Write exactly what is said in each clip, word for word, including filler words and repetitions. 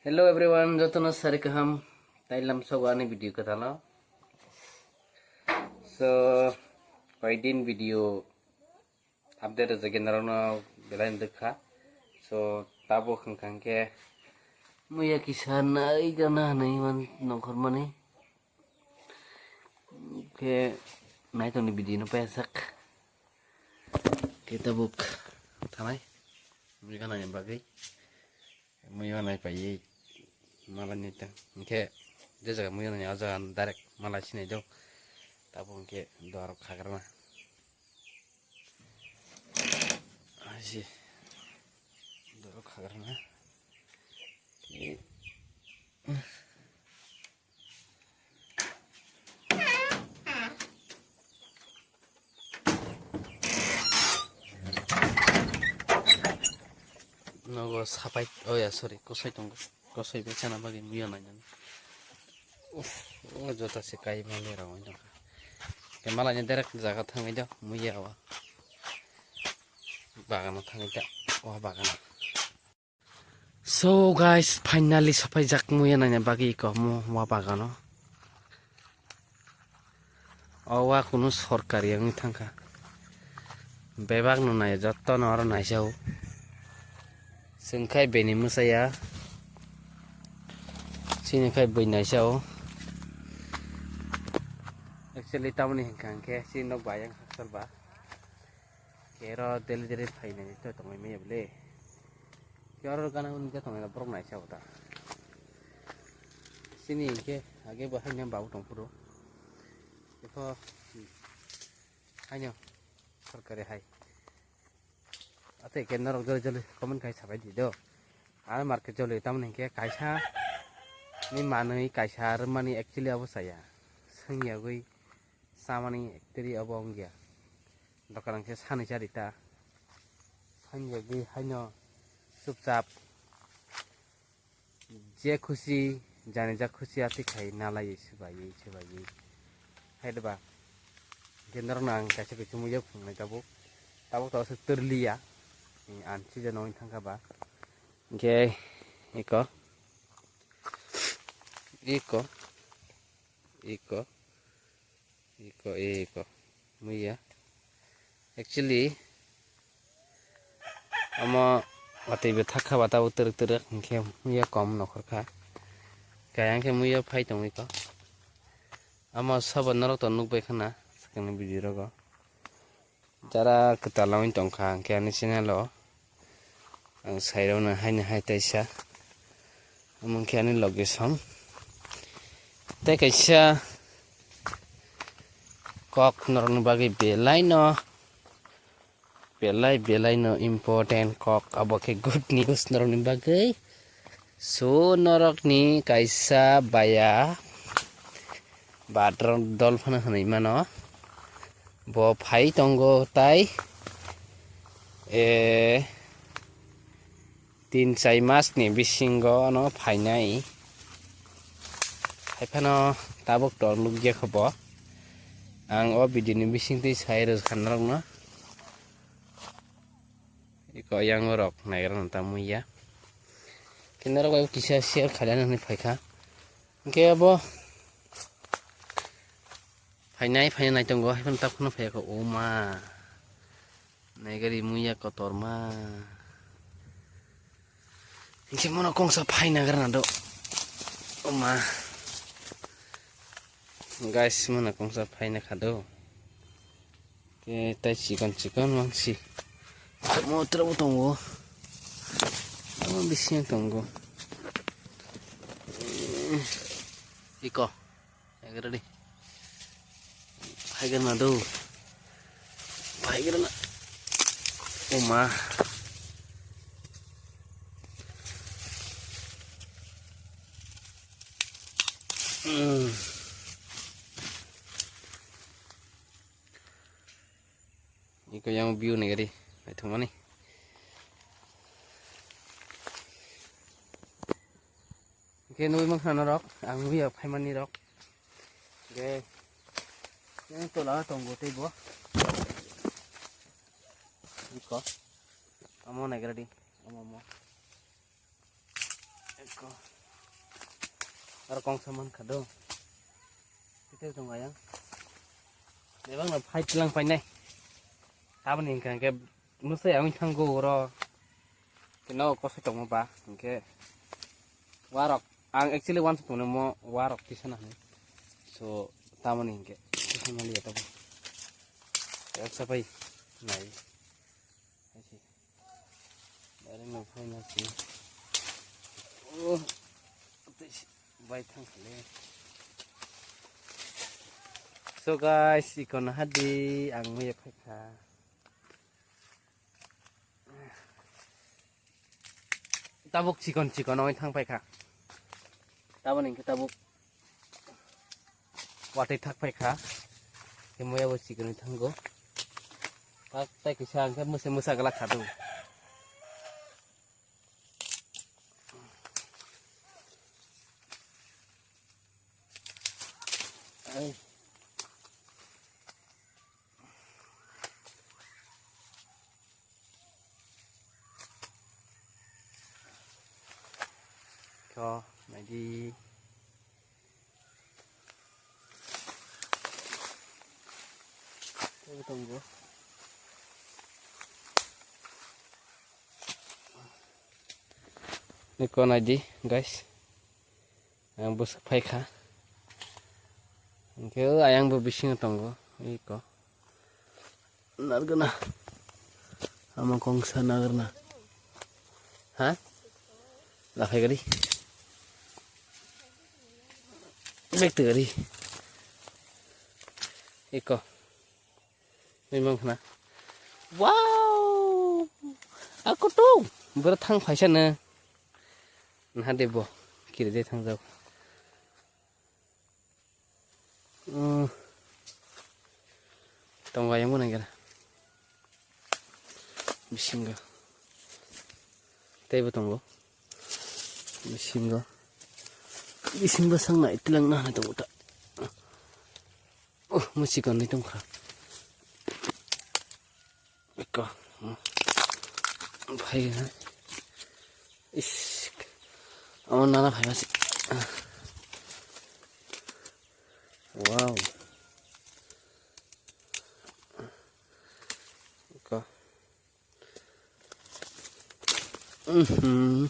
Hello everyone, jotono sari kaham. Tailam sogo ani video katalo. So, koidin video update rwjak narokno belai wngkha. So, tabuk hwnkha hwnkhe muya kisa nai gana hinwi man nongkhormani. Khe naitongni video no payasak. Khe tabuk thanai muya nai bagwi. Muiyo nai pai mala ni ta. Hingke je jaga muiyo nai o jaga direct mala sinai do. Tabo hingke dor khagrana. Aji dor khagrana. Nogo sapai, oh ya, sorry, kosoi tongo. Kosoi bai chana bagwi muya nainani. Uff, o jota se kai mali rok wng tongkha. Ke malai ni direct jaga thangwi do, muya wa. Bagano thangwi da, wa bagano. So guys, finally sapai jak muya naina bagwi iko mu wa bagano. O wa kunu sorkari wngwi thangkha. Bebak no nai, jotto no oro naisao. Chwng khai bini mwsaya. Chini khai bui naisao. Actually, tamoni hwnkha hwnkhe chini nok bayang hakchal ba. Kero daily daily phainai to tongwi maya bwle. Kero gana hwnwi to tongwi borok naisao ta. Chini hwnkhe age bo haino babu tongphuru. Eko haino sorkari hai. Ate ke norok joli joli comment khai sabai di do. Aro market joli tamoni hwnkhe kaisa ni manwi kaisa rwmani actually abo chaya. Swngyagwi chamani actually abo wngya. Dokan hwnkhe sanwi chari ta. Swngyagwi haino chupchap. Je khusi, jani jak khusi ati khai nalai swbai, swbai. Hai da ba. Hwnkhe norok no ang kaisa kaisa muya phunuknai tabuk. Tabuk to aswk twrwliya. Ang sijano wng thangkha ba. Hwnkhe iko. Iko. Iko. Iko, iko. Muya. Actually, omo watwi bo thak kha ba tabuk twrwk twrwk, hwnkhe muya kom nokhor kha. Kaya hwnkhe muya phai tongwi kho. Omo sobo norok to nukbai khana swkangni video rogo. Jara kwtal wngwi tongkha hwnkhe ani channel o. Ang sairokno haino hai taisa. Omo wngkhe ani location. Tei kaisa kok norokni bagwi belaino, belai belaino important kok, abo khe good news norokni bagwi. So, norokni kaisa baya badrok dol phano hwnwi mano. Bo phai tongo tai, eh, tin chai mas ni bisingo no phainai. Hai phano tabuk tor nukya kho bo. Ang o video ni bisingtwi sai rwkha norokno. Iko yang rok naigra nang tamo ya. Khe norok bai kisa share khailai nang hinwi phaikha. Hwnkhe abo phainai, phainai nai tongo, hai phano tabuk phano phaiya kho, o ma. Naigari muya kotorma. Hwnkhe mono kongsa phaina grana do. O ma. Guys, mono kongsa phaina kha do. Khe tai chikon chikon mangsi. Tamo tabuk tongo. Tamo bising tongo. Iko. Ready. Phaigrana do. Phaigrana. O ma. Hmm. Iko yang view ni gari. Naithok mani. Hwnkhe nugwi mankha norok, ang nugwi ya phaimani rok. Hwnkhe yang tola tongo tei bo. Iko. Amo naigra di. Amo, amo. Aro kongsa mankha do. Tei tong ayang. Bebak no fight lang painai. Taboni hingka hingke musai ang thango oro. Keno kosoi tongmo ba hingke warok ang actually uansuk tongmo warok tisana hinwi. So tamoni hingke tisana liya tabo. Eksa pai nai. Aisi. Direct no phai na si. Oh. Bai thang khale. So guys, iko na hadi ang muya phai kha. Tabuk chikon chikon oi thang phai kha. Tabuk ningke tabuk. Watwi thak phai kha. Khe muya bo chikon oi thango. Tak tai kisa ang khe musa musa gala khadu. Ai. Ko, naidi. Tebo tongo. Ni ko naidi, guys. Ang bwswk phai kha. Hwnkhe o ayang bo bisingo tongo. Iko. Nargana. Ama kongsa nagarna. Ha? Laphai gari. Bek te gari. Iko. Nui mang khna. Wow! Ako tu. Bera thang phaisa na. Nah debo. Kiri de thang jao. Hmm. Tongo ayang bo nang kena. Bisingo. Teibo tongo. Bisingo. Bisingo sang nai tilang na hai tongo ta. Oh, musi kon ni tongkha. Eko. Hmm. Phai na. Is. Amo nana phai masi. Wow. Eko. Mhm.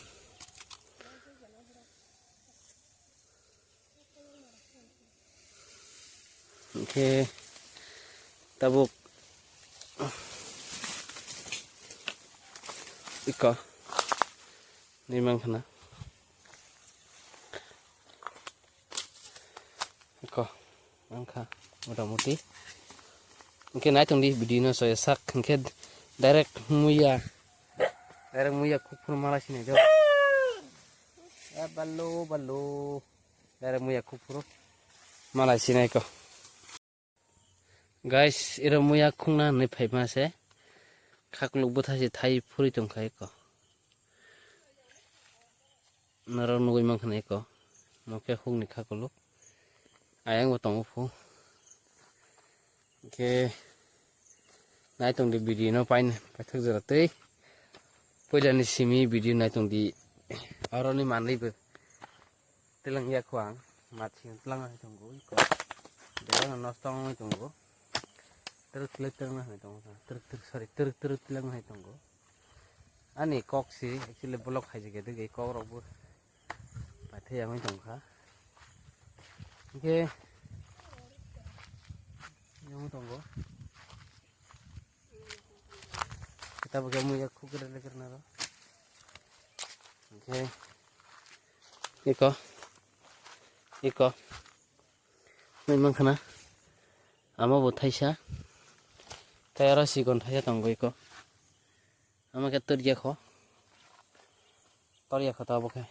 Hwnkhe tabuk iko nui mang khna. Iko wngkha motamuti. Hwnkhe naitongdi video no soya sak hwnkhe direct muya, direct muya kukphuru mala sinai do. Ya ballo ballo. Direct muya kukphuru mala sinai ko. Guys, iro muya khungna hinwi phaima se. Khakluk bwtha se thai phuri tongkha eko. Norok nugwi mankha na eko. Mo khe hukni khakluk. Ayang bo tongo phu. Hwnkhe naitongdi video no paina paithak jora tei. Puilani simi video naitongdi. Aroni manwi bo. Tilang ya kho ang, machi tilang hai tongo, iko. Dera no nosto wngwi tongo. Teruk tilang tilang hai tongo, teruk teruk, sorry, teruk teruk tilang hai tongo. Ani kok si, actually block hai jage dege, kok rok bo. Paithai yang tongkha. Oke. Yang tongo. Kita bagi kamu ya, aku kira-kira naro. Oke. Iko. Iko. Nui mankha na. Amo bo thaisa. Tei aro sikon thaisa tongo iko. Amo khe torya kho. Torya kho ta bo khe.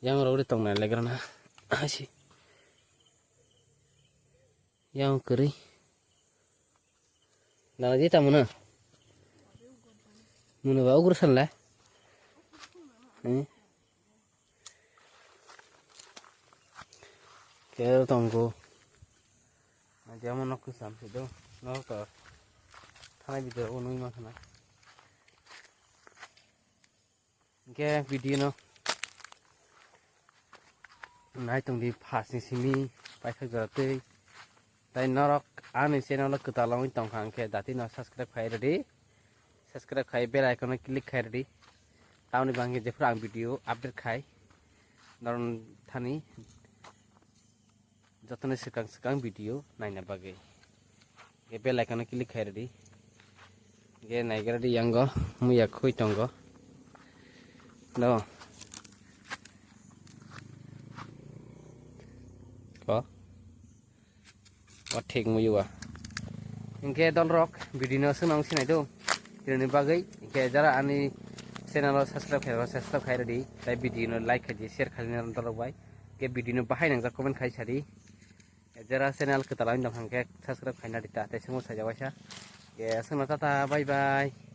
Yang rok ri tongnai legra na. Asi. Yang kwrwi. Nana di tamo na. Muna ba ugur sanla. Eh. Kero tongo. Jamo nok sam se do. No to. Thana bidor o nui ma thana. Hingke video no Nai tongdi phasni simi paithak jora twi. Tai norok ani channel o kwtal wngwi tongkha hwnkhe dati no subscribe khai rwdi. Subscribe khai bell icon o click khai rwdi. Tamoni bangkhe jephuru ang video update khai norok thani jotoni swkang swkang video naina bagwi. Ge bell icon o click khai rwdi. Ge naigra di yango muya khui tongo. No. Ko. O thik muyu a. Hingke dolrok video no swnang sinai do. Tironi bagwi hingke jara ani channel o subscribe khai subscribe khai rwdi. Tai video no like khai di share khai rwdi dolrok bai. Hingke video no bahai nangjak comment khai sadi. Jara channel kwtal wngwi tongkha hingke subscribe khaina di ta tei swngo saijak waisa. Hingke swngno tata bye bye.